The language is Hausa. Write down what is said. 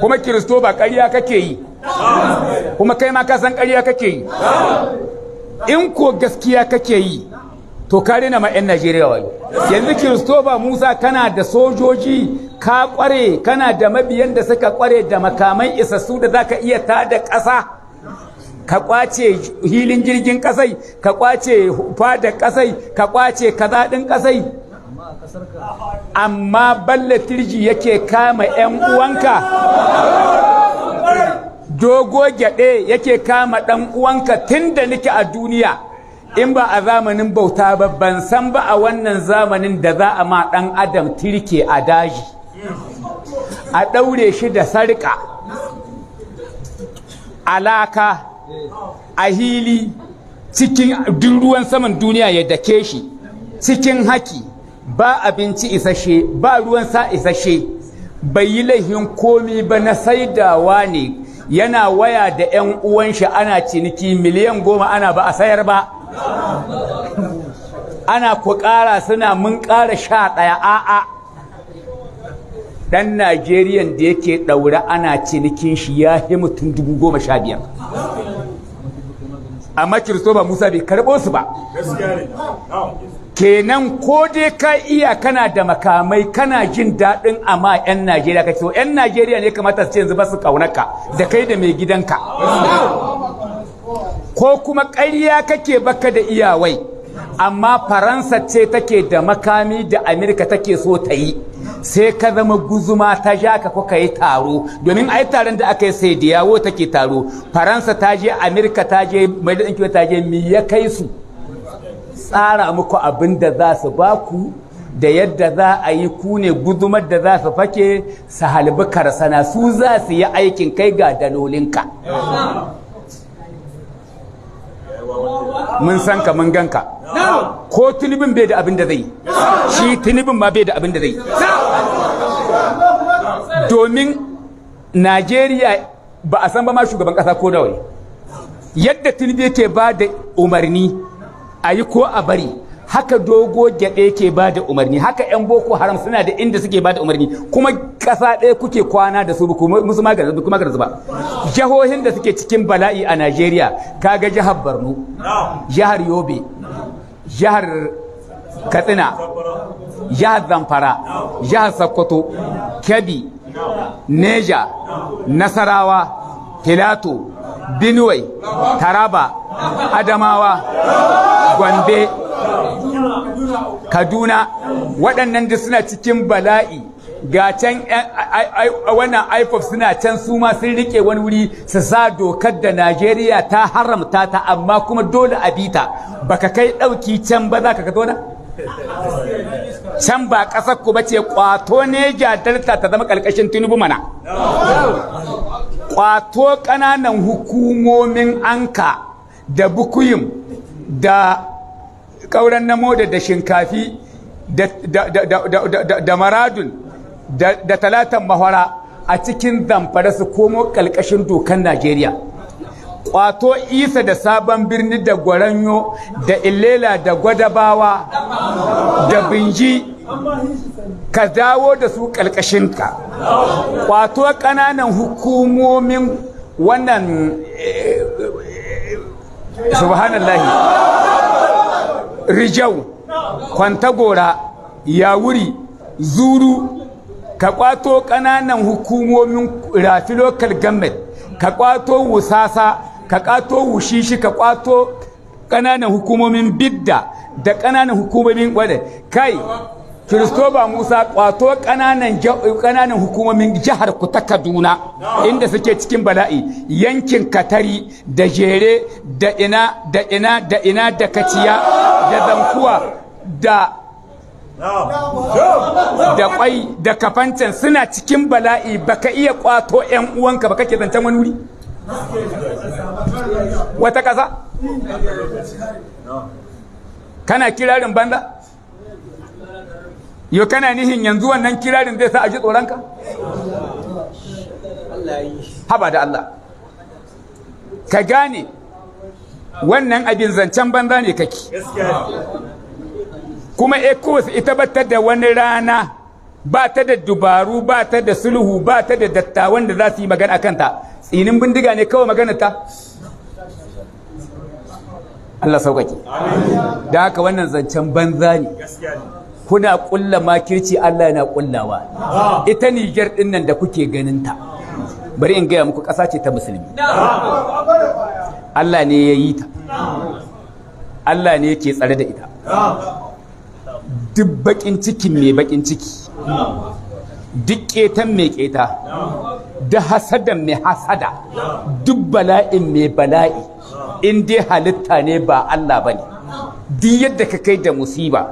Kuma Kiristo ba ƙarya kake yi, kuma kai ma ka san ƙarya kake yi. In ko gaskiya kake yi, to ka rena ma 'yan Najeriya wayo. Yanzu Kiristoba Musa, kana da sojoji, ka kware, kana da mabiyan da suka kware da makamai isassu da zaka iya tada ƙasa, ka kwace hilin jirgin kasai, ka kwace fada kasai, ka kwace kaza din kasai, amma Balle Tirji yake kama 'yan uwanka, Dogo Gyaɗe yake kama ɗan uwanka. Tun da nake a duniya, in ba a zamanin bauta ba, ban san ba a wannan zamanin da za a ma ɗan adam tirke a daji, a ɗaure shi da sarƙa alaka a hili, cikin duk ruwan saman duniya ya dake shi, cikin haki, ba abinci isasshe, ba ruwan sa isasshe. Bai yi laifin komi ba, na saidawa ne, yana waya da 'yan uwan shi, ana ciniki miliyan 10, ana ba a sayar ba, ana ku ƙara, suna mun ƙara 11. A'a, ɗan Najeriyan da yake ɗaure ana cinikin shi ya fi mutum 15,000, amma Kiristoba Musa bai karɓo su ba. Kenan ko dai ka iya, kana da makamai, kana jin daɗin, amma 'yan Najeriya ka ce 'yan Najeriya ne kamata su ce yanzu ba su ƙaunaka da kai da mai gidanka, ko kuma ƙarya kake, baka da iyawai, amma Faransa ce take da makami da Amerika take so ta yi, sai ka zama guzuma ta ja ka, kuka yi taro. Domin ai taron da aka yi, sai da yawo take taro, Faransa ta je, Amerika ta je, mai da ta je, mi ya kai su? Tsara muku abin da za su ba ku da yadda za a yi, ku ne guzumar da za su fake su halbi karsana. Su za su yi aikin, kai ga dalolinka. Mun san ka, mun ganka. Ko Tinubun bai da abin da zai, shi Tinubun ma bai da abin da zai, domin Najeriya ba a san ba ma shugaban kasa ko nawa ne. Yadda Tinubu yake ba da umarni a yi ko a bari, haka Dogo Gyaɗe ke ba da umarni, haka 'yan Boko Haram suna da inda suke ba da umarni. Kuma ƙasa ɗaya kuke kwana da su, musu maganin ba. Jihohin da suke cikin bala'i a Najeriya, kaga jihar Borno, jihar Yobe, jihar Katsina, jihar Zamfara, jihar Sokoto, Kebbi, Neja, Nasarawa, Filato, Benue, Taraba, Adamawa, Gombe, Kaduna, waɗannan duk suna cikin bala'i. Ga can wannan IPOB suna can, su ma sun rike wani wuri su sa dokar da Najeriya ta haramta ta, amma kuma dole a bita. Baka kai ɗauki can ba, za ka ka na can ba ƙasar ku bace. Kwato ne Delta ta zama ƙarƙashin Tinubu mana. Kwato ƙananan hukumomin Anka da Bukuyum da Ƙauren Namoda da Shinkafi da Maradun da Talatan Mahwara a cikin Zamfara su komo ƙalƙashin dokan Najeriya. Kwato Isa da Sabon Birni da Gwaranyo da Illela da Gwadabawa da Binji, ka dawo da su ƙalƙashinka. Kwato ƙananan hukumomin wannan, subhanallahi, Rijau, Kwantagora, Yawuri, Zuru. Ka kwato ƙananan hukumomin Rafi Local Government, ka kwato Wusasa, ka kwato Wushishi, ka kwato ƙananan hukumomin Bidda da ƙananan hukumomin wadda. Kai Kiristoba Musa, kwato ƙananan hukumomin jihar ku ta Kaduna inda suke cikin bala'i, yankin Katari da Jere da ina da ina da ina da Kaciya da Zankuwa da Kwai da Kafancan, suna cikin bala'i. Baka iya kwato 'yan uwanka ba, kake zancen wani wuri, wata ƙasa, kana kirarin banza. Yo, kana nihin yanzu wannan kirarin zai sa a ji tsoronka? Haba da Allah, ka gane wannan abin zancen banza ne kake. Kuma ECOWAS ita batta da wani rana Ba ta da dubaru, ba ta da sulhu, ba ta da dattawan da za su yi magana kanta. Tsinin bindiga ne kawai magana ta. Allah sauƙaƙe. Da haka wannan zancen banza ne. Kuna ƙulla makirci, Allah yana ƙullawa. Ita Niger ɗin nan da kuke ganin ta, bari in gaya muku, ƙasa ce ta musulmi. Allah ne ya yi ta, Allah ne yake tsare da ita. Duk baƙin cikin mai baƙin ciki, duk ƙetan mai ƙeta, duk hasadan mai hasada, duk bala'in mai bala'i, in dai halitta ne ba Allah ba ne, duk yadda ka kai da musiba.